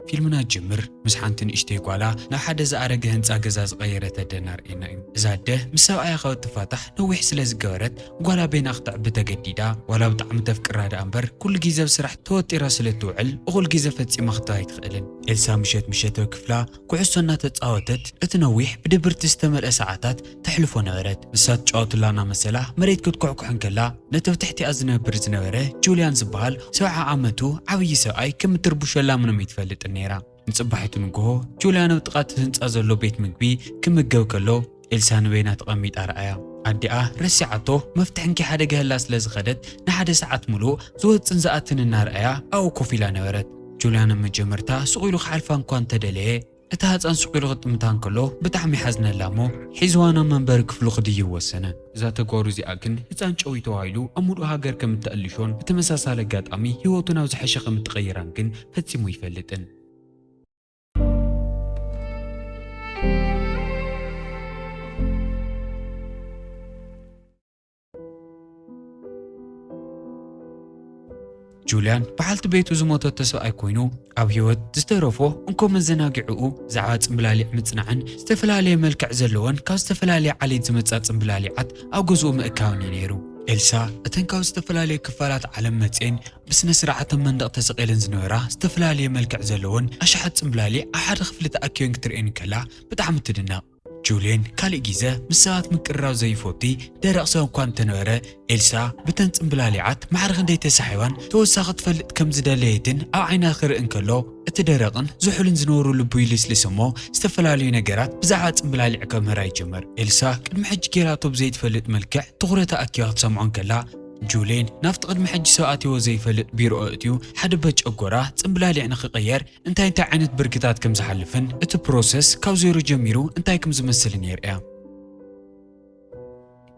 ፊልምና ጅምር ምስ ሓንቲ ንእሽተይ ጓላ ናብ ሓደ ዝኣረገ ህንጻ ገዛ ዝቐየረት ኣደ እናርኣየና እዩ። እዛ ኣደ ምስ ሰብኣያ ካብ እትፋታሕ ነዊሕ ስለ ዝገበረት፣ ጓላ በይና ክትዕቢ ተገዲዳ። ዋላ ብጣዕሚ ተፍቅራ ደኣ እምበር፣ ኩሉ ግዜ ኣብ ስራሕ ተወጢራ ስለ እትውዕል፣ እኹል ግዜ ፈጺማ ክትህብ ኣይትኽእልን። ኤልሳ ምሸት ምሸት ኣብ ክፍላ ኩዕሶ እናተጻወተት፣ እቲ ነዊሕ ብድብርቲ ዝተመልአ ሰዓታት ተሕልፎ ነበረት። ንሳ ትጫወትላ እናመሰላ መሬት ክትኩሕኩሕ እንከላ፣ ነቲ ኣብ ትሕቲኣ ዝነብር ዝነበረ ጁልያን ዝበሃል ሰብዓ ዓመቱ ዓብዪ ሰብኣይ ከም እትርብሸላ ምንም ኣይትፈልጥን ነይራ። ንጽባሒቱ ንግሆ፣ ጁልያን ኣብ ጥቓ እቲ ህንጻ ዘሎ ቤት ምግቢ ክምገብ ከሎ፣ ኤልሳ ንበይና ተቐሚጣ ረኣያ። ኣዲኣ ረሲዓቶ፣ መፍትሒ እንኪ ሓደጋ ህላ ስለ ዝኸደት፣ ንሓደ ሰዓት ምሉእ ዝወጽን ዝኣትን እናረኣያ ኣብኡ ኮፍ ኢላ ነበረት። ጁልያን ኣብ መጀመርታ ስቕ ኢሉ ክሓልፋ እንኳ እንተደለየ፣ እታ ህጻን ስቕ ኢሉ ክጥምታ እንከሎ ብጣዕሚ ሓዝነላ እሞ፣ ሒዝዋ ናብ መንበሪ ክፍሉ ክድይብ ወሰነ። እዛ ተጓሩ እዚኣ ግን ህጻን ጨውዩ ተባሂሉ ኣብ ምሉእ ሃገር ከም እተኣልሾን ብተመሳሳሊ ኣጋጣሚ ህይወቱ ናብ ዝሐሸ ከም እትቐይራን ግን ፈጺሙ ኣይፈልጥን። ጁልያን በሓልቲ ቤቱ ዝሞተቶ ሰብኣይ ኮይኑ ኣብ ህይወት ዝተረፎ እንኮ መዘናግዕኡ ብዛዕባ ጽምብላሊዕ ምጽናዕን ዝተፈላለየ መልክዕ ዘለዎን ካብ ዝተፈላለየ ዓሌት ዝመጻ ጽምብላሊዓት ኣብ ገዝኡ ምእካብን እዩ ነይሩ። ኤልሳ እተን ካብ ዝተፈላለየ ክፋላት ዓለም መጽኤን ብስነ ስርዓት ኣብ መንደቕ ተሰቒለን ዝነበራ ዝተፈላለየ መልክዕ ዘለዎን ኣሽሓት ጽምብላሊዕ ኣብ ሓደ ክፍሊ ተኣኪበን ክትርእየን እንከላ ብጣዕሚ ትድነቕ። ጁልየን ካልእ ግዜ ምስ ሰባት ምቅርራብ ዘይፈቲ ደረቕ ሰብ እኳ እንተነበረ፣ ኤልሳ ብተን ጽምብላሊዓት ማዕረ ክንደይ ተሳሒባን ተወሳኺ ትፈልጥ ከም ዝደለየትን ኣብ ዓይና ክርኢ እንከሎ፣ እቲ ደረቕን ዝሑልን ዝነበሩ ልቡ ይልስልስ እሞ፣ ዝተፈላለዩ ነገራት ብዛዕባ ጽምብላሊዕ ከምህራ ይጅምር። ኤልሳ ቅድሚ ሕጂ ጌራቶ ብዘይትፈልጥ መልክዕ ትኹረታ ኣኪባ ክትሰምዖ እንከላ፣ ጁልየን ናብቲ ቅድሚ ሕጂ ሰብ ኣትይዎ ዘይፈልጥ ቢሮ ኣእትዩ ሓደ በጨጎራ ጽምብላሊዕ ንኽቕየር እንታይ እንታይ ዓይነት ብርክታት ከም ዝሓልፍን እቲ ፕሮሰስ ካብ ዜሮ ጀሚሩ እንታይ ከም ዝመስልን የርእያ።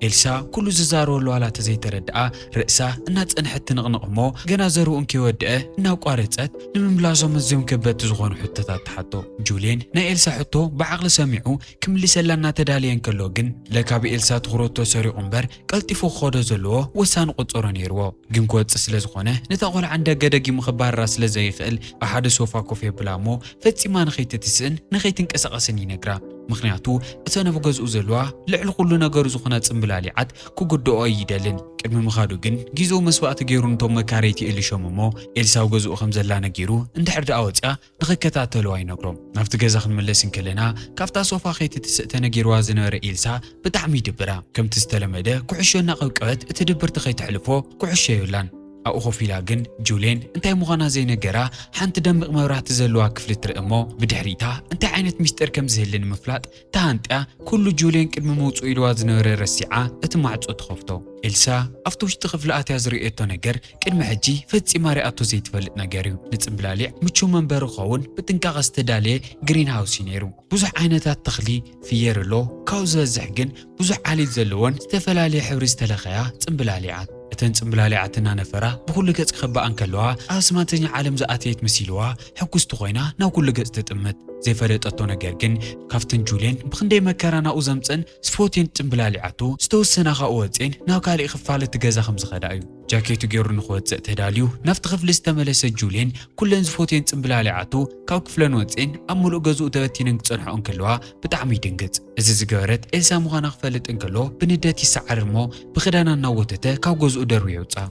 ኤልሳ ኩሉ ዝዛረበሉ ዋላ ተዘይተረድኣ ርእሳ እናጸንሐት ትንቕንቕ እሞ ገና ዘርኡ እንከይወድአ እናቋረጸት ንምምላሶም ኣዝዮም ከበድቲ ዝኾኑ ሕቶታት ትሓቶ። ጁልየን ናይ ኤልሳ ሕቶ ብዓቕሊ ሰሚዑ ክምልሰላ እናተዳለየ እንከሎ ግን ለካ ብኤልሳ ትኹረቶ ሰሪቑ እምበር ቀልጢፉ ክኸዶ ዘለዎ ወሳኒ ቆጸሮ ነይርዎ። ግን ክወጽእ ስለ ዝኾነ ነታ ቆልዓ ንደገ ደጊሙ ከባርራ ስለ ዘይኽእል ኣብ ሓደ ሶፋ ኮፍ የብላ እሞ ፈጺማ ንኸይትትስእን ንኸይትንቀሳቐስን ይነግራ። ምኽንያቱ እተን ኣብ ገዝኡ ዘለዋ ልዕሊ ኩሉ ነገሩ ዝኾና ጽምብላሊዓት ክጉድኦ ኣይደልን። ቅድሚ ምኻዱ ግን ግዜኡ መስዋእቲ ገይሩ ነቶም መካረይቲ ይእልሾም እሞ ኤልሳ ኣብ ገዝኡ ከም ዘላ ነጊሩ እንድሕር ደኣ ወጺኣ ንኽከታተልዋ ይነግሮም። ናብቲ ገዛ ክንምለስ እንከለና ካብታ ሶፋ ከይትትስእ ተነጊርዋ ዝነበረ ኤልሳ ብጣዕሚ ይድብራ። ከምቲ ዝተለመደ ኩዕሾ እናቐብቀበት እቲ ድብርቲ ከይተሕልፎ ኩዕሾ የብላን። ኣብኡ ኮፍ ኢላ ግን ጁልየን እንታይ ምዃና ዘይነገራ ሓንቲ ደሚቕ መብራህቲ ዘለዋ ክፍሊ ትርኢ እሞ ብድሕሪታ እንታይ ዓይነት ሚስጥር ከም ዝህሊ ንምፍላጥ ተሃንጥያ ኩሉ ጁልየን ቅድሚ ምውጽኡ ኢልዋ ዝነበረ ረሲዓ እቲ ማዕጾ ትኸፍቶ። ኤልሳ ኣብቲ ውሽጢ ክፍሊ ኣትያ ዝርእየቶ ነገር ቅድሚ ሕጂ ፈጺማ ሪኣቶ ዘይትፈልጥ ነገር እዩ። ንጽምብላሊዕ ምቹው መንበሪ ክኸውን ብጥንቃቐ ዝተዳለየ ግሪን ሃውስ እዩ ነይሩ። ብዙሕ ዓይነታት ተኽሊ ፍየር ኣሎ፣ ካብኡ ዝበዝሕ ግን ብዙሕ ዓሌት ዘለወን ዝተፈላለየ ሕብሪ ዝተለኸያ ጽምብላሊዓት። እተን ጽምብላሊዓት እናነፈራ ብኹሉ ገጽ ክኸብኣ እንከለዋ ኣብ ኣስማተኛ ዓለም ዝኣተየት መሲልዋ ሕጉስቲ ኮይና ናብ ኩሉ ገጽ ትጥምት። ዘይፈለጠቶ ነገር ግን ካብተን ጁልየን ብኽንደይ መከራ ናብኡ ዘምጸን ዝፈትየን ጽምብላሊዓቱ ዝተወሰና ካብኡ ወጼን ናብ ካልእ ክፋል እቲ ገዛ ከም ዝኸዳ እዩ። ጃኬቱ ገይሩ ንኽወጽእ ተዳልዩ ናብቲ ክፍሊ ዝተመለሰ ጁልየን ኩለን ዝፈትየን ጽምብላሊዓቱ ካብ ክፍለን ወጼን ኣብ ምሉእ ገዝኡ ተበቲነን ክጸንሕኦ እንከለዋ ብጣዕሚ ይድንግጽ። እዚ ዝገበረት ኤልሳ ምዃና ክፈልጥ እንከሎ ብንደት ይሰዓር እሞ ብኽዳና እናወተተ ካብ ገዝኡ ደርብዮ የውጽኣ።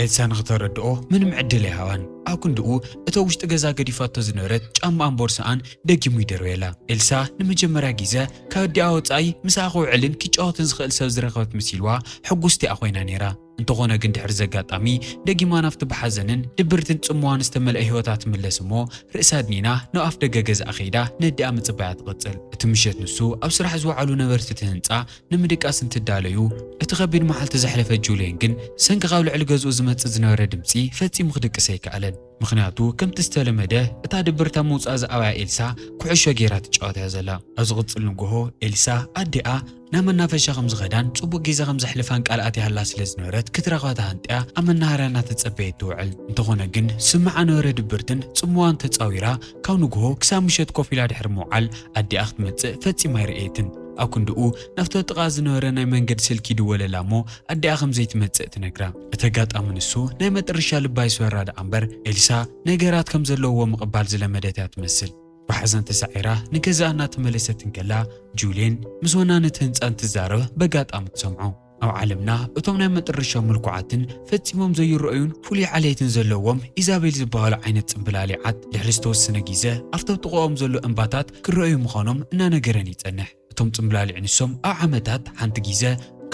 ኤልሳ ንኽተረድኦ ምንም ዕድል ኣይሃባን። ኣብ ክንድኡ እቶ ውሽጢ ገዛ ገዲፋቶ ዝነበረት ጫማኣን ቦርሳኣን ደጊሙ ይደርብየላ። ኤልሳ ንመጀመርያ ግዜ ካብ ኣዲኣ ወጻኢ ምሳኣ ክውዕልን ክጫወትን ዝኽእል ሰብ ዝረኸበት መሲልዋ ሕጉስቲ እያ ኮይና ነይራ። እንተኾነ ግን ድሕሪ እዚ ኣጋጣሚ ደጊማ ናብቲ ብሓዘንን ድብርትን ጽምዋን ዝተመልአ ህይወታ ትምለስ እሞ ርእሳ ኣድኒና ናብ ኣፍ ደገ ገዝኣ ከይዳ ነዲኣ ምጽባያ ትቕጽል። እቲ ምሸት ንሱ ኣብ ስራሕ ዝወዓሉ ነበርቲ እቲ ህንጻ ንምድቃስ እንትዳለዩ፣ እቲ ከቢድ መዓልቲ ዘሕለፈ ጁልየን ግን ሰንኪ ካብ ልዕሊ ገዝኡ ዝመጽእ ዝነበረ ድምጺ ፈጺሙ ክድቅስ ኣይከኣለን። ምኽንያቱ ከምቲ ዝተለመደ እታ ድብርታ ምውጻእ ዝኣበያ ኤልሳ ኩዕሾ ጌራ ትጫወት እያ ዘላ። ኣብ ዝቕጽል ንግሆ ኤልሳ ኣዲኣ ናብ መናፈሻ ከም ዝኸዳን ጽቡቕ ግዜ ከም ዘሕልፋን ቃል ኣትያላ ስለ ዝነበረት ክትረኽባ ተሃንጥያ ኣብ መናሃርያ እናተጸበየት ትውዕል። እንተኾነ ግን ዝስምዓ ነበረ ድብርትን ጽምዋን ተጻዊራ ካብ ንግሆ ክሳብ ምሸት ኮፍ ኢላ ድሕሪ ምውዓል ኣዲኣ ክትመጽእ ፈጺማ ኣይረኣየትን። ኣብ ክንድኡ ናብቲ ጥቓ ዝነበረ ናይ መንገዲ ስልኪ ይድወለላ እሞ ኣዲኣ ከም ዘይትመጽእ ትነግራ። እቲ ኣጋጣሚ ንሱ ናይ መጠረሻ ልባ ይስበራ ደኣ እምበር፣ ኤልሳ ነገራት ከም ዘለውዎ ምቕባል ዝለመደት እያ ትመስል። ብሓዘን ተሳዒራ ንገዛኣ እናተመለሰት እንከላ፣ ጁልየን ምስ ወናኒ እቲ ህንጻ እንትዛረብ በጋጣሚ ትሰምዖ። ኣብ ዓለምና እቶም ናይ መጠረሻ ምልኩዓትን ፈጺሞም ዘይረኣዩን ፍሉይ ዓሌትን ዘለዎም ኢዛቤል ዝበሃሉ ዓይነት ጽምብላሊዓት ድሕሪ ዝተወሰነ ግዜ ኣብቶም ጥቓኦም ዘሎ እምባታት ክረኣዩ ምዃኖም እናነገረን ይጸንሕ። እቶም ጽምብላሊዕ ንሶም ኣብ ዓመታት ሓንቲ ግዜ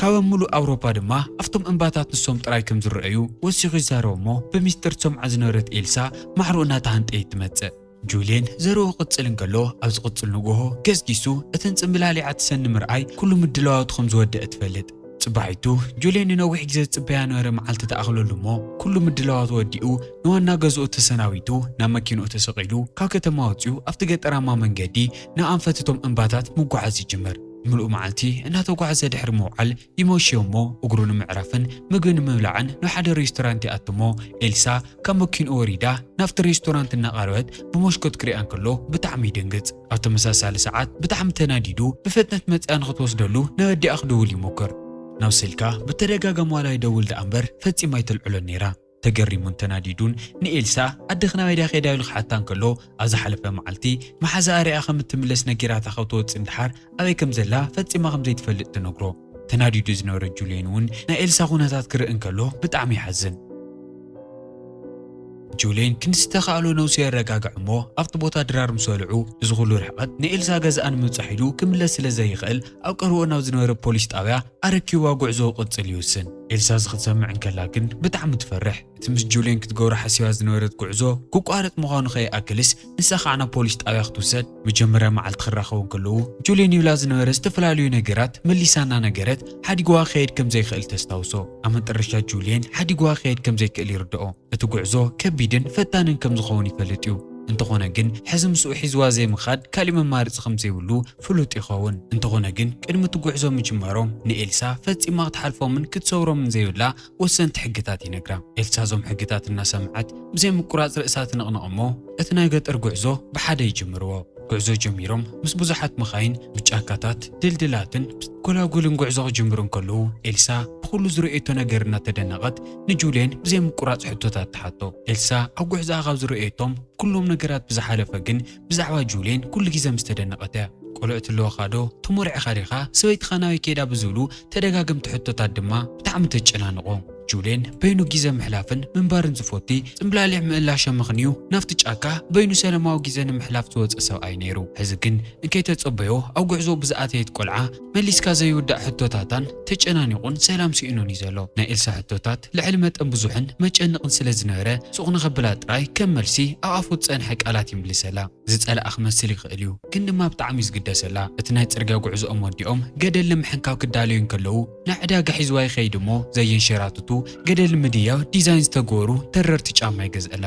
ካብ ኣብ ምሉእ ኣውሮፓ ድማ ኣብቶም እምባታት ንሶም ጥራይ ከም ዝረኣዩ ወሲኹ ይዛረብ እሞ፣ ብሚስጥር ትሰምዖ ዝነበረት ኤልሳ ማዕሮ እናተሃንጠየት ትመጽእ። ጁልየን ዘረኡ ክቕጽል እንከሎ፣ ኣብ ዝቕጽል ንግሆ ገስጊሱ እተን ጽምብላሊዓት ሰኒ ምርኣይ ኩሉ ምድላዋቱ ከም ዝወደአ ትፈልጥ። ጽባሒቱ ጁልየን ንነዊሕ ግዜ ዝጽበያ ነበረ መዓልቲ ተኣኽለሉ እሞ፣ ኩሉ ምድላዋቱ ወዲኡ ንዋና ገዝኡ ተሰናቢቱ ናብ መኪንኡ ተሰቒሉ ካብ ከተማ ወጺኡ ኣብቲ ገጠራማ መንገዲ ንኣንፈት እቶም እምባታት ምጉዓዝ ይጅምር። ምሉእ መዓልቲ እናተጓዕዘ ድሕሪ ምውዓል ይመሽዮ እሞ፣ እግሩ ንምዕራፍን ምግቢ ንምብላዕን ናብ ሓደ ሬስቶራንት ይኣቱ እሞ፣ ኤልሳ ካብ መኪንኡ ወሪዳ ናብቲ ሬስቶራንት እናቐረበት ብመስኮት ክሪኣ እንከሎ ብጣዕሚ ይድንግጽ። ኣብ ተመሳሳሊ ሰዓት ብጣዕሚ ተናዲዱ ብፍጥነት መጺኣ ንኽትወስደሉ ናብ ኣዲኣ ክድውል ይሞክር። ናብ ስልካ ብተደጋጋሚ ዋላ ይደውል ደኣ እምበር ፈጺማ ኣይተልዕሎን ነይራ። ተገሪሙን ተናዲዱን ንኤልሳ ኣድኺ ናበይ ድያ ከይዳ ኢሉ ክሓታ እንከሎ፣ ኣብ ዝሓለፈ መዓልቲ መሓዛኣ ሪኣ ከም እትምለስ ነጊራታ ካብ ትወጽእ እንድሓር ኣበይ ከም ዘላ ፈጺማ ከም ዘይትፈልጥ ትነግሮ። ተናዲዱ ዝነበረ ጁልየን እውን ናይ ኤልሳ ኩነታት ክርኢ እንከሎ ብጣዕሚ ይሓዝን። ጁልየን ክንዲ ዝተኻእሎ ነብሱ የረጋግዕ እሞ ኣብቲ ቦታ ድራር ምስ በልዑ፣ እዚ ኩሉ ርሕቐት ንኤልሳ ገዝኣ ንምብጻሕ ኢሉ ክምለስ ስለ ዘይኽእል ኣብ ቀረብኡ ናብ ዝነበረ ፖሊስ ጣብያ ኣረኪብዋ ጉዕዞ ክቕጽል ይውስን። ኤልሳ እዚ ክትሰምዕ እንከላ ግን ብጣዕሚ ትፈርሕ። እቲ ምስ ጁልየን ክትገብሮ ሓሲባ ዝነበረት ጉዕዞ ክቋረጽ ምዃኑ ከይኣክልስ፣ ንሳ ኸኣ ናብ ፖሊስ ጣብያ ክትውሰድ፣ መጀመርያ መዓልቲ ክራኸቡ እንከለዉ ጁልየን ይብላ ዝነበረ ዝተፈላለዩ ነገራት መሊሳ እናነገረት ሓዲግዋ ክኸይድ ከም ዘይክእል ተስታውሶ። ኣብ መጠረሻ ጁልየን ሓዲግዋ ክኸይድ ከም ዘይክእል ይርድኦ። እቲ ጉዕዞ ከቢድን ፈታንን ከም ዝኸውን ይፈልጥ እዩ። እንተኾነ ግን ሕዚ ምስኡ ሒዝዋ ዘይምኻድ ካሊእ መማረጺ ከም ዘይብሉ ፍሉጥ ይኸውን። እንተኾነ ግን ቅድሚ እቲ ጉዕዞ ምጅማሮም ንኤልሳ ፈጺማ ክትሓልፎምን ክትሰብሮምን ዘይብላ ወሰንቲ ሕግታት ይነግራ። ኤልሳ እዞም ሕግታት እናሰምዐት ብዘይ ምቁራጽ ርእሳ ትንቕንቕ እሞ፣ እቲ ናይ ገጠር ጉዕዞ ብሓደ ይጅምርዎ። ጉዕዞ ጀሚሮም ምስ ብዙሓት መኻይን ብጫካታት፣ ድልድላትን ጎላጉልን ጉዕዞ ክጅምሩ እንከለዉ፣ ኤልሳ ብኹሉ ዝረኣየቶ ነገር እናተደነቐት ንጁልየን ብዘይ ምቁራጽ ሕቶታት ትሓቶ። ኤልሳ ኣብ ጉዕዞኣ ካብ ዝረኣየቶም ኩሎም ነገራት ብዝሓለፈ ግን ብዛዕባ ጁልየን ኩሉ ግዜ ምስ ተደነቐት እያ። ቆልዑ ትህልወኻ ዶ? ትሙርዕኻ ዲኻ? ሰበይትኻ ናበይ ከይዳ? ብዝብሉ ተደጋገምቲ ሕቶታት ድማ ብጣዕሚ ተጨናንቖ። ጁልየን በይኑ ግዜ ምሕላፍን ምንባርን ዝፈቲ፣ ጽምብላሊዕ ምእላሽ ኣመኽንዩ ናብቲ ጫካ በይኑ ሰላማዊ ግዜ ንምሕላፍ ዝወጸ ሰብኣይ ነይሩ። ሕዚ ግን እንከይተጸበዮ ኣብ ጉዕዞ ብዝኣተየት ቆልዓ መሊስካ ዘይውዳእ ሕቶታታን ተጨናኒቑን ሰላም ስኢኑን እዩ ዘሎ። ናይ ኤልሳ ሕቶታት ልዕሊ መጠን ብዙሕን መጨንቕን ስለ ዝነበረ፣ ሱቕ ንኸብላ ጥራይ ከም መልሲ ኣብ ኣፉ ዝጸንሐ ቃላት ይምልሰላ። ዝጸልኣ ክመስል ይኽእል እዩ፣ ግን ድማ ብጣዕሚ እዩ ዝግደሰላ። እቲ ናይ ጽርግያ ጉዕዞኦም ወዲኦም ገደል ንምሕንካው ክዳለዩ እንከለዉ፣ ናይ ዕዳጋ ሒዝዋ ይኸይድ እሞ፣ ዘየንሸራትቱ ገደል ንምድያብ ዲዛይን ዝተገበሩ ተረርቲ ጫማ ይገዝአላ።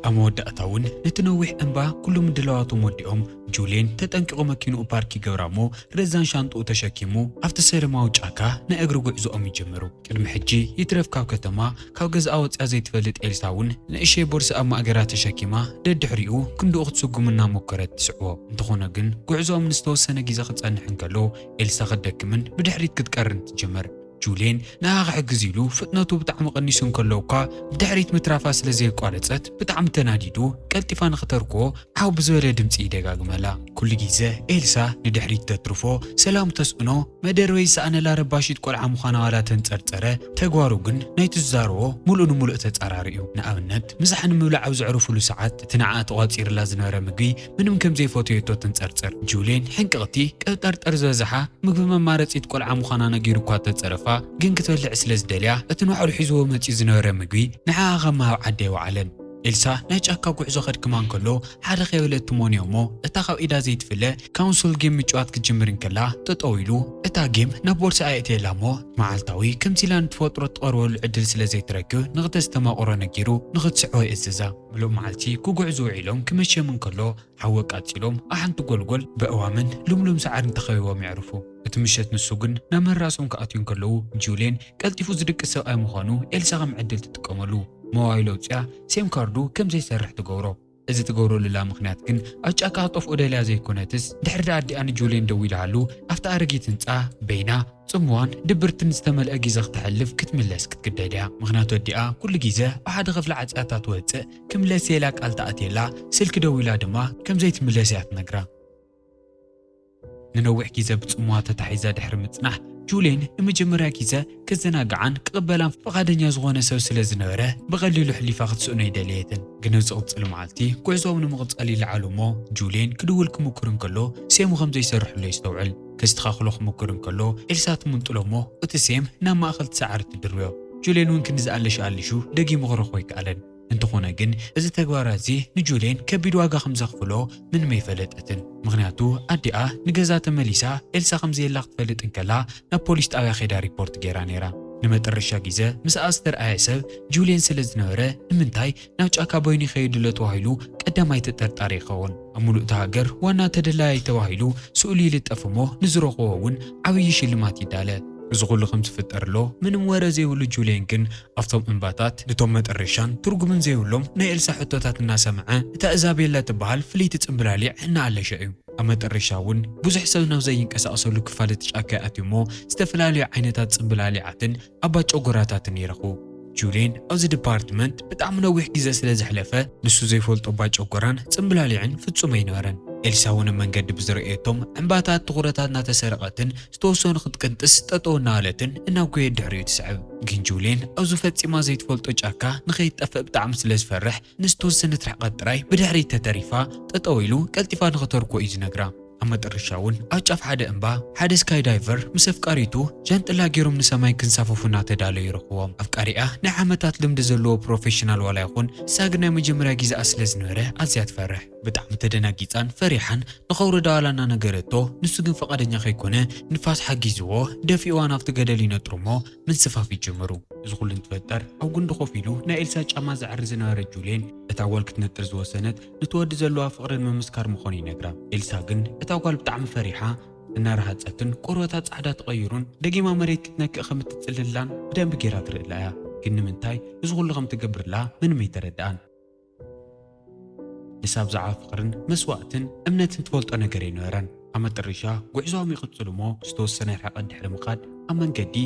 ኣብ መወዳእታ እውን ነቲ ነዊሕ እምባ ኩሉ ምድላዋቶም ወዲኦም፣ ጁልየን ተጠንቂቑ መኪንኡ ፓርክ ይገብራ እሞ፣ ረዛን ሻንጥኡ ተሸኪሙ ኣብቲ ሰላማዊ ጫካ ናይ እግሪ ጉዕዞኦም ይጅምሩ። ቅድሚ ሕጂ ይትረፍ ካብ ከተማ፣ ካብ ገዝኣ ወጺኣ ዘይትፈልጥ ኤልሳ እውን ንእሸይ ቦርሳ ኣብ ማእገራ ተሸኪማ ደድሕሪኡ ክንድኡ ክትስጉም እናሞከረት ትስዕቦ። እንተኾነ ግን ጉዕዞኦም ንዝተወሰነ ግዜ ክጸንሕ እንከሎ፣ ኤልሳ ክትደክምን ብድሕሪት ክትቀርን ትጅምር። ጁልየን ንኣ ክሕግዝ ኢሉ ፍጥነቱ ብጣዕሚ ቀኒሱ እንከሎ እኳ፣ ብድሕሪት ምትራፋ ስለ ዘየቋረጸት ብጣዕሚ ተናዲዱ ቀልጢፋ ንኽተርክቦ ዓው ብዝበለ ድምጺ ይደጋግመላ። ኩሉ ግዜ ኤልሳ ንድሕሪት ተትርፎ ሰላም ተስእኖ፣ መደርበይ ዝሰኣነላ ረባሺት ቆልዓ ምዃና ዋላ ተንጸርጸረ፣ ተግባሩ ግን ናይቲ ዝዛረቦ ምሉእ ንምሉእ ተጻራሪ እዩ። ንኣብነት፣ ምሳሕ ንምብላዕ ኣብ ዘዕርፉሉ ሰዓት፣ እቲ ንዓኣ ተቋጺርላ ዝነበረ ምግቢ ምንም ከም ዘይፈተየቶ ተንጸርጽር። ጁልየን ሕንቅቕቲ፣ ቀብጠርጠር ዝበዝሓ፣ ምግቢ መማረጺት ቆልዓ ምዃና ነጊሩ እኳ ተጸረፋ፣ ግን ክትበልዕ ስለ ዝደልያ፣ እቲ ንባዕሉ ሒዝዎ መጺኡ ዝነበረ ምግቢ ንዓኣ ከም ምሃብ ዓዲ ኣይወዓለን። ኤልሳ ናይ ጫካ ጉዕዞ ከድክማ እንከሎ፣ ሓደ ከይበለት ትሞንዮ እሞ፣ እታ ካብ ኢዳ ዘይትፍለ ካውንስል ጌም ምጭዋት ክትጅምር እንከላ፣ ጠጠው ኢሉ እታ ጌም ናብ ቦርሳ ኣየእትየላ እሞ፣ መዓልታዊ ከምዚ ኢላ ንተፈጥሮ እትቐርበሉ ዕድል ስለ ዘይትረክብ፣ ንኽተስተማቕሮ ነጊሩ ንኽትስዕቦ ይእዝዛ። ምሉእ መዓልቲ ክጉዕዙ ውዒሎም ክመሽዮም እንከሎ፣ ሓዊ ኣቃጺሎም ኣብ ሓንቲ ጎልጎል ብእዋምን ልምሉም ሳዕርን ተኸቢቦም የዕርፉ። እቲ ምሸት ንሱ ግን ናብ መራሶም ክኣትዩ እንከለዉ፣ ጁልየን ቀልጢፉ ዝድቅስ ሰብኣይ ምዃኑ ኤልሳ ከም ዕድል ትጥቀመሉ። ሞባይሉ ኣውጺኣ ሴም ካርዱ ከም ዘይሰርሕ ትገብሮ። እዚ ትገብረሉላ ምኽንያት ግን ኣብ ጫካ ክጠፍኦ ደልያ ዘይኮነትስ፣ ድሕሪ ኣዲኣ ንጁልየን ደዊላሉ ኣብቲ ኣረጊት ህንጻ በይና ጽምዋን ድብርትን ዝተመልአ ግዜ ክተሕልፍ ክትምለስ ክትግደድ እያ። ምኽንያቱ ኣዲኣ ኩሉ ግዜ ኣብ ሓደ ክፍሊ ዓጽያታ ትወጽእ፣ ክምለስ ኢላ ቃል ትኣትየላ፣ ስልኪ ደዊላ ድማ ከም ዘይትምለስ እያ ትነግራ። ንነዊሕ ግዜ ብጽምዋ ተታሒዛ ድሕሪ ምጽናሕ፣ ጁልየን ንመጀመርያ ግዜ ክዘናግዓን ክቕበላን ፍቓደኛ ዝኾነ ሰብ ስለ ዝነበረ፣ ብቐሊሉ ሕሊፋ ክትስእኖ ኣይደለየትን። ግን ኣብ ዝቕጽል መዓልቲ ጉዕዞኦም ንምቕጻል ይለዓሉ እሞ፣ ጁልየን ክድውል ክምኩር እንከሎ፣ ሴሙ ከም ዘይሰርሕሉ የስተውዕል። ከስተኻኽሎ ክምኩር እንከሎ፣ ኤልሳ ትምንጥሎ እሞ፣ እቲ ሴም ናብ ማእከል ትሰዓር ትድርብዮ። ጁልየን እውን ክንዲ ዝኣለሽ ኣሊሹ ደጊሙ ክረኽቦ ኣይከኣለን። እንተኾነ ግን፣ እዚ ተግባራ እዚ ንጁልየን ከቢድ ዋጋ ከም ዘኽፍሎ ምንም ኣይፈለጠትን። ምኽንያቱ፣ ኣዲኣ ንገዛ ተመሊሳ ኤልሳ ከም ዘየላ ክትፈልጥ እንከላ፣ ናብ ፖሊስ ጣብያ ከይዳ ሪፖርት ገይራ ነይራ። ንመጠረሻ ግዜ ምስኣ ዝተርኣየ ሰብ ጁልየን ስለ ዝነበረ፣ ንምንታይ ናብ ጫካ በይኑ ይኸይድ ኣሎ ተባሂሉ ቀዳማይ ተጠርጣሪ ይኸውን። ኣብ ሙሉእ እታ ሃገር ዋና ተደላያይ ተባሂሉ ስእሉ ይልጠፍ እሞ፣ ንዝረኽቦ እውን ዓብዪ ሽልማት ይዳለ። እዚ ኩሉ ከም ዝፍጠር ኣሎ፣ ምንም ወረ ዘይብሉ ጁልየን ግን ኣብቶም እምባታት፣ ነቶም መጠረሻን ትርጉምን ዘይብሎም ናይ ኤልሳ ሕቶታት እናሰምዐ፣ እታ እዛቤላ ትበሃል ፍልይቲ ጽምብላሊዕ እናኣለሸ እዩ። ኣብ መጠረሻ እውን ብዙሕ ሰብ ናብ ዘይንቀሳቐሰሉ ክፋል እቲ ጫካ ይኣትዩ እሞ፣ ዝተፈላለዩ ዓይነታት ጽምብላሊዓትን ኣባጨጎራታትን ይረኽቡ። ጁልየን ኣብዚ ዲፓርትመንት ብጣዕሚ ነዊሕ ግዜ ስለ ዘሕለፈ፣ ንሱ ዘይፈልጦ ኣባጨጎራን ጽምብላሊዕን ፍጹም ኣይነበረን። ኤልሳ እውን ኣብ መንገዲ ብዝረኣየቶም ዕምባታት ትኹረታ እናተሰረቐትን ዝተወሰኑ ክትቅንጥስ ጠጠው እናበለትን እናጎየት ድሕሪኡ ትስዕብ። ግን ጁልየን ኣብዚ ፈጺማ ዘይትፈልጦ ጫካ ንኸይትጠፍእ ብጣዕሚ ስለ ዝፈርሕ፣ ንዝተወሰነት ርሕቀት ጥራይ ብድሕሪት ተተሪፋ፣ ጠጠው ኢሉ ቀልጢፋ ንኸተርኮ እዩ ዝነግራ። ኣብ መጠረሻ እውን ኣብ ጫፍ ሓደ እምባ፣ ሓደ ስካይ ዳይቨር ምስ ኣፍቃሪቱ ጃንጥላ ገይሮም ንሰማይ ክንሳፈፉ እናተዳለዩ ይረኽቦም። ኣፍቃሪኣ ናይ ዓመታት ልምዲ ዘለዎ ፕሮፌሽናል ዋላ ይኹን፣ ንሳ ግን ናይ መጀመርያ ግዜኣ ስለ ዝነበረ ኣዝያ ትፈርሕ። ብጣዕሚ ተደናጊጻን ፈሪሓን ንኸውርዳ ዋላ እናነገረቶ፣ ንሱ ግን ፈቓደኛ ከይኮነ ንፋስ ሓጊዝዎ ደፊእዋ ናብቲ ገደል ይነጥሩ እሞ ምንስፋፍ ይጅምሩ። እዚ ኩሉ እንትፈጠር ኣብ ጉንዲ ኮፍ ኢሉ ናይ ኤልሳ ጫማ ዝዕሪ ዝነበረ ጁልየን፣ እታ ጓል ክትነጥር ዝወሰነት ነቲ ወዲ ዘለዋ ፍቕሪ ንምምስካር ምዃኑ ይነግራ። ኤልሳ ግን እታ ጓል ብጣዕሚ ፈሪሓ፣ እናረሃጸትን ቆርበታ ጻዕዳ ተቐይሩን ደጊማ መሬት ክትነክእ ከም እትጽልላን ብደንቢ ገይራ ትርእላ እያ። ግን ንምንታይ እዚ ኩሉ ከም ትገብርላ ምንም ኣይተረድኣን። ንሳ ብዛዕባ ፍቕርን መስዋእትን እምነትን ትፈልጦ ነገር ኣይነበረን። ኣብ መጠረሻ ጉዕዞኦም ይቕጽሉ እሞ፣ ዝተወሰነ ርሕቀት ድሕሪ ምኻድ ኣብ መንገዲ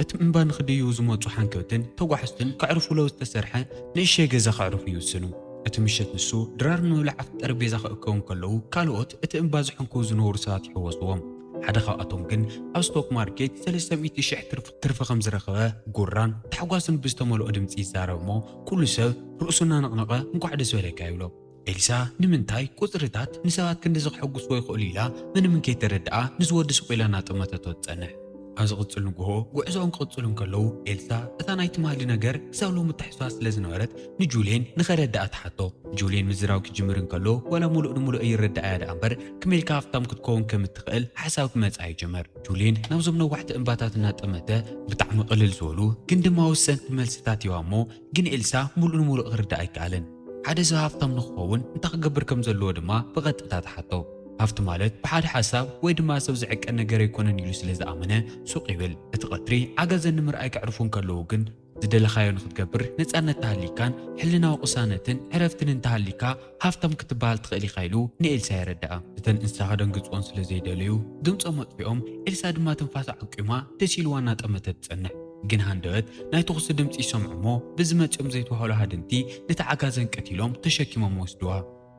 እቲ እምባ ንኽድይቡ ዝመጹ ሓንከብትን ተጓሕዝትን ከዕርፉ ለው ዝተሰርሐ ንእሽተይ ገዛ ከዕርፉ ይውስኑ። እቲ ምሸት ንሱ ድራር ንምብላዕ ኣብቲ ጠረጴዛ ክእከቡ እንከለዉ፣ ካልኦት እቲ እምባ ዝሕንክዉ ዝነበሩ ሰባት ይሕወስዎም። ሓደ ካብኣቶም ግን ኣብ ስቶክ ማርኬት ሰለስተ ሚእቲ ሽሕ ትርፊ፣ ትርፊ ከም ዝረኸበ ጉራን ታሕጓስን ብዝተመልኦ ድምጺ ይዛረብ እሞ፣ ኩሉ ሰብ ርእሱ እናነቕነቐ "እንቋዕ ደስ በለካ" ይብሎ። ኤልሳ ንምንታይ ቁጽርታት ንሰባት ክንድዚ ከሐጉስዎ ይኽእሉ ኢላ ምንም እንከይተረድኣ፣ ንዝወዲ ስቕ ኢላ እናጠመተቶ ትጸንሕ። ኣብ ዝቕጽል ንግሆ ጉዕዞኦም ክቕጽሉ እንከለዉ፣ ኤልሳ እታ ናይ ትማሊ ነገር ክሳብ ሎሚ ትሕስዋ ስለ ዝነበረት ንጁልየን ንኸረድኣ ትሓቶ። ጁልየን ምዝራብ ክጅምር እንከሎ፣ ዋላ ሙሉእ ንሙሉእ ኣይረድኣያ ደኣ እምበር፣ ከመይ ኢልካ ሃብታም ክትከውን ከም እትኽእል ሓሳብ ክመጽኣ ይጅምር። ጁልየን ናብዞም ነዋሕቲ እምባታት እናጠመተ ብጣዕሚ ቅልል ዝበሉ ግን ድማ ወሰንቲ መልስታት ይህባ እሞ፣ ግን ኤልሳ ሙሉእ ንሙሉእ ክርዳእ ኣይከኣለን። ሓደ ሰብ ሃብታም ንክኸውን እንታይ ክገብር ከም ዘለዎ ድማ ብቐጥታ ትሓቶ። ሃብቲ ማለት ብሓደ ሓሳብ ወይ ድማ ሰብ ዝዕቀን ነገር ኣይኮነን ኢሉ ስለ ዝኣመነ ሱቕ ይብል። እቲ ቀትሪ ዓጋዘን ንምርኣይ ከዕርፉ እንከለዉ ግን፣ ዝደለኻዮ ንክትገብር ነጻነት ተሃሊካን ሕልናዊ ቅሳነትን ዕረፍትን እንተሃሊካ ሃብታም ክትበሃል ትኽእል ኢኻ ኢሉ ንኤልሳ የረድኣ። እተን እንስሳ ከደንግጽወን ስለ ዘይደለዩ ድምጾም ኣጥፊኦም፣ ኤልሳ ድማ ትንፋሳ ዓቂማ ደስ ኢልዋ እናጠመተት ትጸንሕ። ግን ሃንደበት ናይ ተኹሲ ድምጺ ይሰምዑ እሞ፣ ብዝመጽኦም ዘይተባህሉ ሃደንቲ ነቲ ዓጋዘን ቀቲሎም ተሸኪሞም ወስድዋ።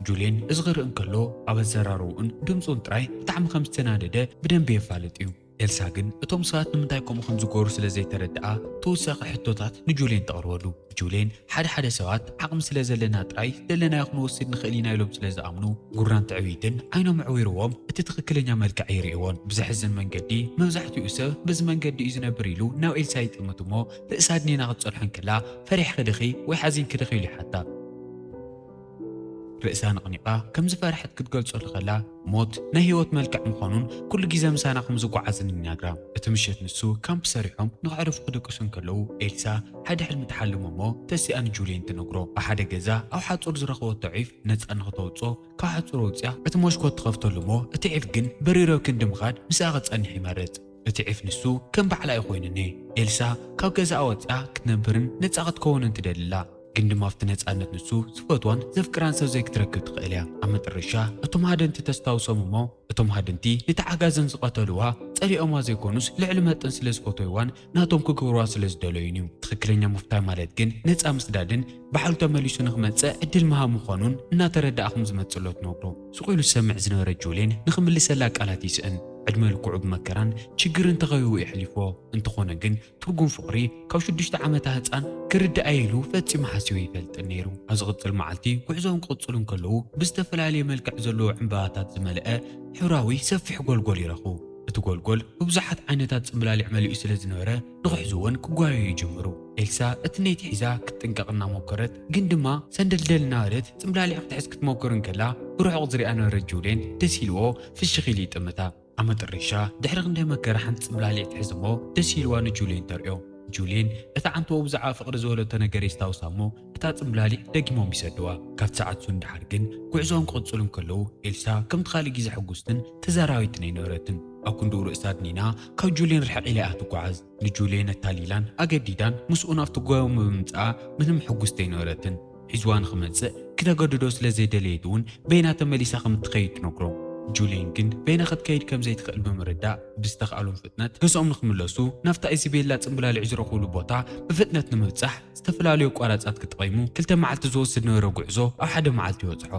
ጁልየን እዚ ክርኢ እንከሎ፣ ኣብ ኣዘራርባኡን ድምጹን ጥራይ ብጣዕሚ ከም ዝተናደደ ብደንቢ የፋልጥ እዩ። ኤልሳ ግን እቶም ሰባት ንምንታይ ከምኡ ከም ዝገብሩ ስለ ዘይተረድኣ፣ ተወሳኺ ሕቶታት ንጁልየን ተቕርበሉ። ጁልየን፣ ሓደ ሓደ ሰባት ዓቕሚ ስለ ዘለና ጥራይ ዝደለናዮ ክንወስድ ንኽእል ኢና ኢሎም ስለ ዝኣምኑ፣ ጉራን ትዕቢትን ዓይኖም ኣዕዊርዎም እቲ ትኽክለኛ መልክዕ ኣይርእይዎን። ብዘሕዝን መንገዲ፣ መብዛሕትኡ ሰብ በዚ መንገዲ እዩ ዝነብር ኢሉ ናብ ኤልሳ ይጥምት እሞ፣ ርእሳ ኣድኒና ክትጸንሖ እንከላ፣ "ፈሪሕኪ ዲኺ ወይ ሓዚንኪ ዲኺ?" ኢሉ ይሓታ። ርእሳ ነቕኒቓ ከም ዝፈርሐት ክትገልጸሉ ከላ፣ ሞት ናይ ህይወት መልክዕ ምዃኑን ኩሉ ግዜ ምሳና ከም ዝጓዓዝን ይነግራ። እቲ ምሸት ንሱ ካምፕ ሰሪሖም ንኸዕርፉ ክድቅሱ እንከለዉ፣ ኤልሳ ሓደ ሕልሚ ትሓልም እሞ ተሲኣ ንጁልየን ትነግሮ። ኣብ ሓደ ገዛ ኣብ ሓጹር ዝረኸበቶ ዒፍ ነጻ ንኽተውጽኦ ካብ ሓጹር ኣውጺኣ እቲ ሞሽኮት ትኸፍተሉ እሞ፣ እቲ ዒፍ ግን በሪሩ ኣብ ክንዲ ምኻድ ምስኣ ክጸንሕ ይመርጽ። እቲ ዒፍ ንሱ ከም ባዕላ እዩ ኮይኑ እኒሄ። ኤልሳ ካብ ገዛኣ ወጺኣ ክትነብርን ነጻ ክትከውንን ትደሊ ኣላ። ግን ድማ ኣብቲ ነጻነት ንሱ ዝፈትዋን ዘፍቅራን ሰብ ዘይክትረክብ ትኽእል እያ። ኣብ መጠረሻ እቶም ሃደንቲ ተስታውሶም እሞ፣ እቶም ሃደንቲ ነቲ ዓጋዘን ዝቐተልዋ ጸሊኦማ ዘይኮኑስ ልዕሊ መጠን ስለ ዝፈተይዋን ናቶም ክገብርዋ ስለ ዝደለዩን እዩ። ትኽክለኛ ምፍታይ ማለት ግን ነጻ ምስዳድን ባዕሉ ተመሊሱ ንኽመጽእ ዕድል ምሃብ ምዃኑን እናተረዳኣ ከም ዝመጽእ ኣሎ ትነግሮ። ስቕ ኢሉ ዝሰምዕ ዝነበረ ጁልየን ንኽምልሰላ ቃላት ይስእን። ዕድመ ልክዑ ብመከራን ችግርን ተኸቢቡ የሕሊፍዎ። እንተኾነ ግን ትርጉም ፍቕሪ ካብ ሽዱሽተ ዓመታ ህጻን ክርዳእ ኢሉ ፈጺሙ ሓሲቡ ኣይፈልጥን ነይሩ። ኣብ ዝቕጽል መዓልቲ ጉዕዞኦም ክቕጽሉ እንከለዉ ብዝተፈላለየ መልክዕ ዘለዎ ዕምባባታት ዝመልአ ሕብራዊ ሰፊሕ ጎልጎል ይረኽቡ። እቲ ጎልጎል ብብዙሓት ዓይነታት ጽምብላሊዕ መሊኡ ስለ ዝነበረ ንኽሕዝወን ክጓየዩ ይጅምሩ። ኤልሳ እቲ ነይቲ ሒዛ ክትጥንቀቕ እናሞከረት ግን ድማ ሰንደልደል እናበለት ጽምብላሊዕ ክትሕዝ ክትሞክር እንከላ ብርሑቕ ዝሪኣ ነበረ ጁልየን ደስ ኢልዎ ፍሽኽ ኢሉ ይጥምታ። ኣብ መጠረሻ ድሕሪ ክንደይ መከራ ሓንቲ ጽምብላሊዕ ትሕዝ እሞ ደስ ኢልዋ ንጁልየን ተርእዮ። ጁልየን እታ ዓንትዎ ብዛዕባ ፍቕሪ ዝወለቶ ነገር የስታውሳ እሞ እታ ጽምብላሊዕ ደጊሞም ይሰድዋ። ካብቲ ሰዓት እሱ ንደሓር ግን ጉዕዞኦም ክቕጽሉ እንከለዉ ኤልሳ ከምቲ ካልእ ግዜ ሕጉስትን ተዛራቢትን ኣይነበረትን። ኣብ ክንድኡ ርእሳ ኣድኒና ካብ ጁልየን ርሕቕ ኢላ እያ ትጓዓዝ። ንጁልየን ኣታሊላን ኣገዲዳን ምስኡ ናብቲ ጎቦ ብምምጽኣ ምንም ሕጉስቲ ኣይነበረትን። ሒዝዋ ንኽመጽእ ክተገድዶ ስለ ዘይደለየት እውን በይና ተመሊሳ ከም እትኸይድ ትነግሮ። ጁልየን ግን በይና ክትከይድ ከም ዘይትኽእል ብምርዳእ ብዝተኽኣሎም ፍጥነት ገዝኦም ንኽምለሱ ናብታ ኢዛቤላ ጽምብላሊዕ ዝረኽብሉ ቦታ ብፍጥነት ንምብጻሕ ዝተፈላለዩ ኣቋራጻት ክጥቐሙ ክልተ መዓልቲ ዝወስድ ነበረ ጉዕዞ ኣብ ሓደ መዓልቲ ይበጽሖ።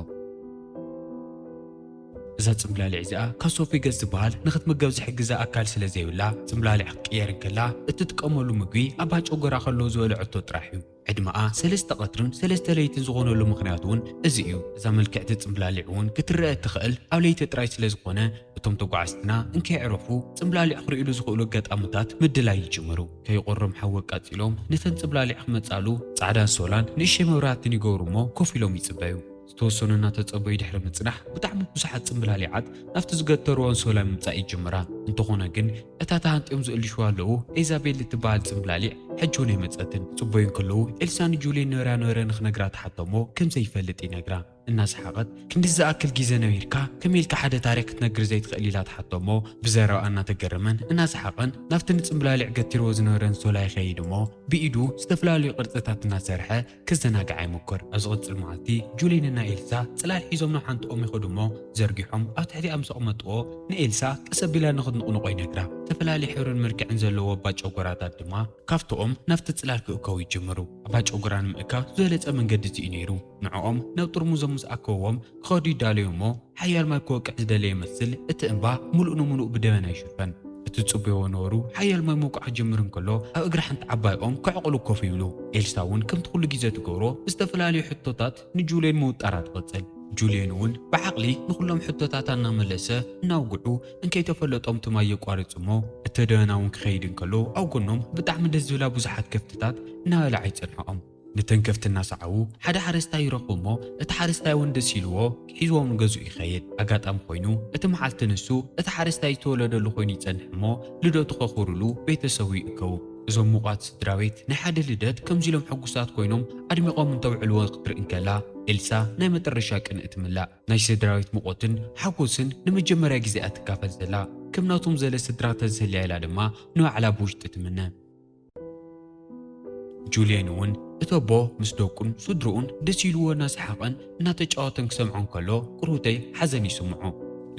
እዛ ጽምብላሊዕ እዚኣ ካብ ሶፊ ገጽ ዝበሃል ንኽትምገብ ዝሕግዛ ኣካል ስለ ዘይብላ ጽምብላሊዕ ክትቅየር እንከላ እትጥቀመሉ ምግቢ ኣባ ጨጎራ ከለዉ ዝበልዐቶ ጥራሕ እዩ። ዕድመኣ ሰለስተ ቀትርን ሰለስተ ለይትን ዝኾነሉ ምኽንያት እውን እዚ እዩ። እዛ ምልክዕቲ ጽምብላሊዕ እውን ክትረአ እትኽእል ኣብ ለይቲ ጥራይ ስለ ዝኾነ እቶም ተጓዓዝትና እንከየዕረፉ ጽምብላሊዕ ክርእዩሉ ዝኽእሉ ኣጋጣምታት ምድላይ ይጅምሩ። ከይቆርም ሓዊ ኣቃጺሎም ነተን ጽምብላሊዕ ክመጻሉ ጻዕዳን ሶላን ንእሽተይ መብራህትን ይገብሩ እሞ ኮፍ ኢሎም ይጽበዩ። ዝተወሰኑ እናተጸበዩ ድሕሪ ምጽናሕ ብጣዕሚ ብዙሓት ጽምብላሊዓት ናብቲ ዝገተርዎ ኣንሶላ ምምጻእ ይጅምራ። እንተኾነ ግን እታ ተሃንጥዮም ዝእልሽዋ ኣለዉ ኢዛቤል እትበሃል ጽምብላሊዕ ሕጂ እውን ኣይመጸትን። ክጽበዩ እንከለዉ ኤልሳ ንጁልየን ነበርያ ነበረ ንኽነግራ ትሓቶ እሞ ከም ዘይፈልጥ ይነግራ። እናሰሓቐት ክንዲ ዝኣክል ግዜ ነቢርካ ከመይ ኢልካ ሓደ ታሪኽ ክትነግር ዘይትኽእል ኢላ ትሓቶ እሞ ብዘረባ እናተገረመን እናሰሓቐን ናብቲ ንጽምብላሊዕ ገቲርዎ ዝነበረ ኣንሶላ ይኸይድ እሞ ብኢዱ ዝተፈላለዩ ቅርጽታት እናሰርሐ ክዘናግዓ ይምኩር። ኣብ ዝቕጽል መዓልቲ ጁልየንና ኤልሳ ጽላል ሒዞም ናብ ሓንቲ ኦም ይኸዱ እሞ ዘርጊሖም ኣብ ትሕቲኣ ምስ ኣቕመጥዎ ንኤልሳ ቀስ ኣቢላ ንኽትንቕንቖ ይነግራ። ዝተፈላለየ ሕብርን መልክዕን ዘለዎ ኣባ ጨጎራታት ድማ ካብቲ ኦም ናብቲ ጽላል ክእከቡ ይጅምሩ። ኣባ ጨጎራ ንምእካብ ዝበለጸ መንገዲ እዚ እዩ ነይሩ። ንዕኦም ናብ ጥርሙዞም ምስ ኣከብዎም ክኸዱ ይዳለዩ እሞ ሓያል ማይ ክወቅዕ ዝደለየ ይመስል እቲ እምባ ምሉእ ንምሉእ ብደበና ይሽፈን። እቲ ዝጽበይዎ ነበሩ ሓያል ማይ ምውቃዕ ክጅምር እንከሎ ኣብ እግሪ ሓንቲ ዓባይ ኦም ከዕቕሉ ኮፍ ይብሉ። ኤልሳ እውን ከምቲ ኩሉ ግዜ ትገብሮ ብዝተፈላለዩ ሕቶታት ንጁልየን ምውጣራ ትቕጽል። ጁልየን እውን ብዓቕሊ ንኹሎም ሕቶታታ እናመለሰ እናውግዑ እንከይተፈለጦም እቲ ማይ የቋርጽ እሞ እቲ ደበና እውን ክኸይድ እንከሎ ኣብ ጎኖም ብጣዕሚ ደስ ዝብላ ብዙሓት ከፍትታት እናበልዓ ይጸንሕኦም። ነተን ከፍቲ እናሰዓቡ ሓደ ሓረስታይ ይረኽቡ እሞ እቲ ሓረስታይ እውን ደስ ኢልዎ ሒዝዎም ንገዝኡ ይኸይድ። ኣጋጣሚ ኮይኑ እቲ መዓልቲ ንሱ እቲ ሓረስታይ ዝተወለደሉ ኮይኑ ይጸንሕ እሞ ልደቱ ከኽብሩሉ ቤተሰቡ ይእከቡ። እዞም ምቑራት ስድራ ቤት ናይ ሓደ ልደት ከምዚ ኢሎም ሕጉሳት ኮይኖም ኣድሚቖም እንተውዕልዎ ክትርኢ እንከላ ኤልሳ ናይ መጠረሻ ቅንኢ ትምላእ። ናይ ስድራ ቤት ምቖትን ሓጎስን ንመጀመርያ ግዜ እያ ትካፈል ዘላ። ከም ናቶም ዘለ ስድራ ተዝህልያ ኢላ ድማ ንባዕላ ብውሽጢ ትምነ። ጁልየን እውን እቲ ኣቦ ምስ ደቁን ስድርኡን ደስ ኢልዎ እናሰሓቐን እናተጫወተን ክሰምዖ እንከሎ ቅሩተይ ሓዘን ይስምዖ።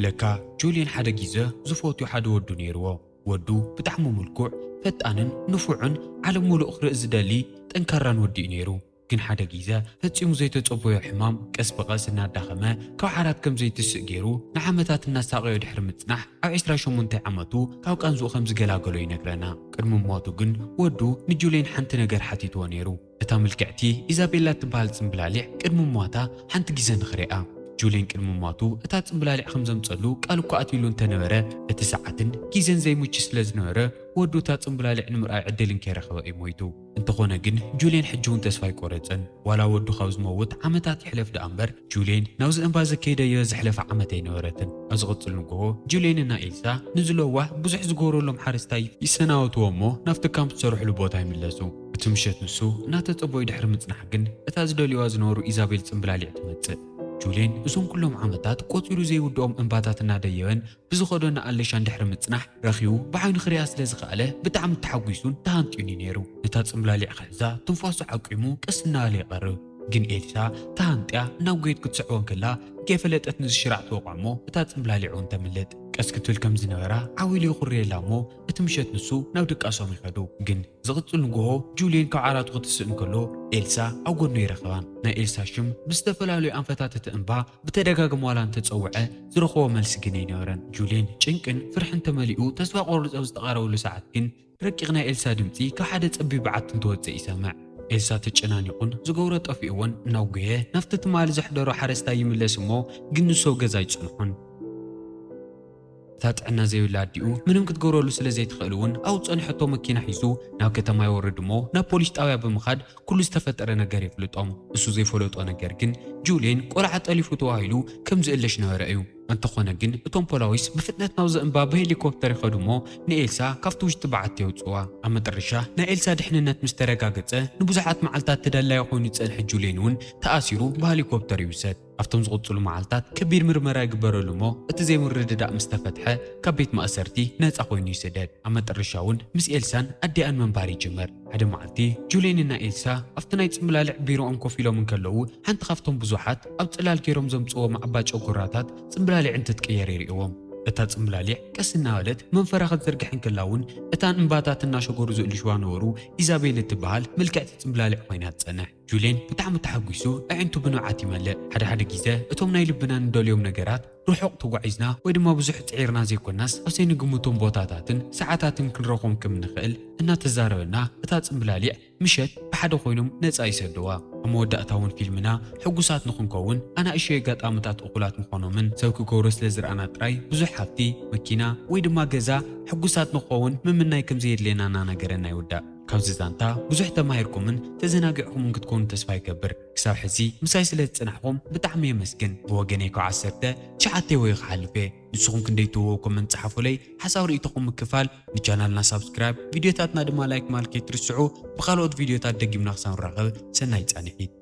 ለካ ጁልየን ሓደ ግዜ ዝፈትዮ ሓደ ወዱ ነይርዎ። ወዱ ብጣዕሚ ምልኩዕ፣ ፈጣንን ንፉዕን ዓለም ሙሉእ ክርኢ ዝደሊ ጠንካራን ወዲ እዩ ነይሩ። ግን ሓደ ግዜ ፈጺሙ ዘይተጸበዮ ሕማም ቀስ ብቐስ እናዳኸመ ካብ ዓራት ከም ዘይትስእ ገይሩ ንዓመታት እናሳቐዮ ድሕሪ ምጽናሕ ኣብ ዕስራ ሸሞንተ ዓመቱ ካብ ቃንዝኡ ከም ዝገላገሎ ይነግረና። ቅድሚ ሞቱ ግን ወዱ ንጁልየን ሓንቲ ነገር ሓቲትዎ ነይሩ። እታ ምልክዕቲ ኢዛቤላ እትበሃል ጽምብላሊዕ ቅድሚ ሟታ ሓንቲ ግዜ ንኽሪኣ። ጁልየን ቅድሚ ሟቱ እታ ጽምብላሊዕ ከም ዘምጸሉ ቃል እኳ ኣትዩሉ እንተነበረ እቲ ሰዓትን ግዜን ዘይምቹ ስለ ዝነበረ ወዱ እታ ጽምብላሊዕ ንምርኣይ ዕድል እንከይረኸበ እዩ ሞይቱ። እንተኾነ ግን ጁልየን ሕጂ እውን ተስፋ ኣይቆረጸን። ዋላ ወዱ ካብ ዝመውት ዓመታት ይሕለፍ ደኣ እምበር ጁልየን ናብዚ እምባ ዘከይደዮ ዘሕለፈ ዓመት ኣይነበረትን። ኣብ ዝቕጽል ንግሆ ጁልየን እና ኤልሳ ንዚ ለዋህ ብዙሕ ዝገብረሎም ሓረስታይ ይሰናበትዎ እሞ ናብቲ ካምፕ ዝሰርሕሉ ቦታ ይምለሱ። እቲ ምሸት ንሱ እናተጸበዩ ድሕሪ ምጽናሕ ግን እታ ዝደልይዋ ዝነበሩ ኢዛቤል ጽምብላሊዕ ትመጽእ። ጁልየን እዞም ኩሎም ዓመታት ቆጺሩ ዘይውድኦም እምባታት እናደየበን ብዝኸዶ እናኣለሻን ድሕሪ ምጽናሕ ረኺቡ ብዓይኑ ክሪኣ ስለ ዝኸኣለ ብጣዕሚ ተሓጒሱን ተሃንጥዩን እዩ ነይሩ። ነታ ጽምብላሊዕ ክሕዛ ትንፋሱ ዓቂሙ ቀስ እናበለ ይቐርብ። ግን ኤልሳ ተሃንጥያ እናጎየት ክትስዕቦ እንከላ ከይፈለጠት ንዝሽራዕ ትወቕዖ እሞ እታ ጽምብላሊዕ እውን ተምልጥ። ቀስ ክትብል ከም ዝነበራ ዓው ኢሉ ይኹርየላ እሞ እቲ ምሸት ንሱ ናብ ድቃሶም ይኸዱ። ግን ዝቕጽል ንግሆ ጁልየን ካብ ዓራቱ ክትስእ እንከሎ ኤልሳ ኣብ ጎድኑ ይረኽባን። ናይ ኤልሳ ሽም ብዝተፈላለዩ ኣንፈታት እቲ እምባ ብተደጋግሞ ዋላ እንተጸውዐ ዝረኽቦ መልሲ ግን ኣይነበረን። ጁልየን ጭንቅን ፍርሕን ተመሊኡ ተስፋ ቆሪጹ ኣብ ዝተቓረበሉ ሰዓት ግን ረቂቕ ናይ ኤልሳ ድምጺ ካብ ሓደ ጸቢብ በዓቲ እንትወጽእ ይሰምዕ። ኤልሳ ተጨናኒቑን ዝገብሮ ጠፊእዎን እናጉየ ናብቲ ትማሊ ዘሕደሮ ሓረስታይ ይምለስ እሞ ግን ንሱ ኣብ ገዛ ኣይጽንሑን። እታ ጥዕና ዘይብላ ኣዲኡ ምንም ክትገብረሉ ስለ ዘይትኽእል እውን ኣብኡ ዝጸንሐቶ መኪና ሒዙ ናብ ከተማ ይወርድ እሞ ናብ ፖሊስ ጣብያ ብምኻድ ኩሉ ዝተፈጠረ ነገር የፍልጦም። እሱ ዘይፈለጦ ነገር ግን ጁልየን ቆልዓ ጠሊፉ ተባሂሉ ከም ዝእለሽ ነበረ እዩ። እንተኾነ ግን እቶም ፖላዊስ ብፍጥነት ናብዚ እምባ ብሄሊኮፕተር ይኸዱ እሞ ንኤልሳ ካብቲ ውሽጢ በዓቲ የውፅዋ። ኣብ መጠረሻ ናይ ኤልሳ ድሕንነት ምስ ተረጋገፀ ንብዙሓት መዓልታት ተደላዩ ኮይኑ ዝፀንሐ ጁልየን እውን ተኣሲሩ ብሄሊኮፕተር ይውሰድ። ኣብቶም ዝቕፅሉ መዓልታት ከቢድ ምርመራ ይግበረሉ እሞ እቲ ዘይምርድዳእ ምስ ተፈትሐ ካብ ቤት ማእሰርቲ ነፃ ኮይኑ ይስደድ። ኣብ መጠረሻ እውን ምስ ኤልሳን ኣዲኣን ምንባር ይጅምር። ሓደ መዓልቲ ጁልየንና ኤልሳ ኣብቲ ናይ ጽምብላልዕ ቢሮኦም ኮፍ ኢሎም እንከለዉ ሓንቲ ካብቶም ብዙሓት ኣብ ጽላል ገይሮም ዘምጽዎም ዓባ ጨጎራታት ጽምብላሊዕ እንትትቅየር ይርእዎም። እታ ጽምብላሊዕ ቀስ እናበለት መንፈራ ክትዝርግሕ እንከላ እውን እታን እምባታት እናሸገሩ ዝእልሽዋ ነበሩ ኢዛቤል እትበሃል ምልክዕቲ ጽምብላሊዕ ኮይና ትጸንሕ። ጁልየን ብጣዕሚ ተሓጒሱ ኣዒንቱ ብንብዓት ይመልእ። ሓደ ሓደ ግዜ እቶም ናይ ልብና ንደልዮም ነገራት ርሑቕ ተጓዒዝና ወይ ድማ ብዙሕ ጽዒርና ዘይኮናስ ኣብ ዘይንግምቶም ቦታታትን ሰዓታትን ክንረኽቦም ከም እንኽእል እናተዛረበና እታ ጽምብላሊዕ ምሸት ብሓደ ኮይኖም ነጻ ይሰድዋ። ኣብ መወዳእታ እውን ፊልምና ሕጉሳት ንኽንከውን ኣናእሽተይ ኣጋጣምታት እኹላት ምዃኖምን ሰብ ክገብሮ ስለ ዝረኣና ጥራይ ብዙሕ ሃብቲ፣ መኪና ወይ ድማ ገዛ ሕጉሳት ንኽኸውን ምምናይ ከም ዘየድልየና እናነገረና ይውዳእ። ካብዚ ዛንታ ብዙሕ ተማሂርኩምን ተዘናጊዕኩምን ክትኮኑ ተስፋ ይገብር። ክሳብ ሕዚ ምሳይ ስለ ዝጸናሕኩም ብጣዕሚ የመስግን። ብወገነይ ካብ ዓሰርተ ትሽዓተ ወይ ክሓልፍ እየ። ንስኹም ክንደይ ትህብዎ ኮመንት ጸሓፉለይ። ሓሳብ ርእይቶኹም ምክፋል፣ ንቻናልና ሳብስክራይብ፣ ቪድዮታትና ድማ ላይክ ማለት ከይትርስዑ። ብኻልኦት ቪድዮታት ደጊምና ክሳብ ንራኸብ ሰናይ ጻንሒት።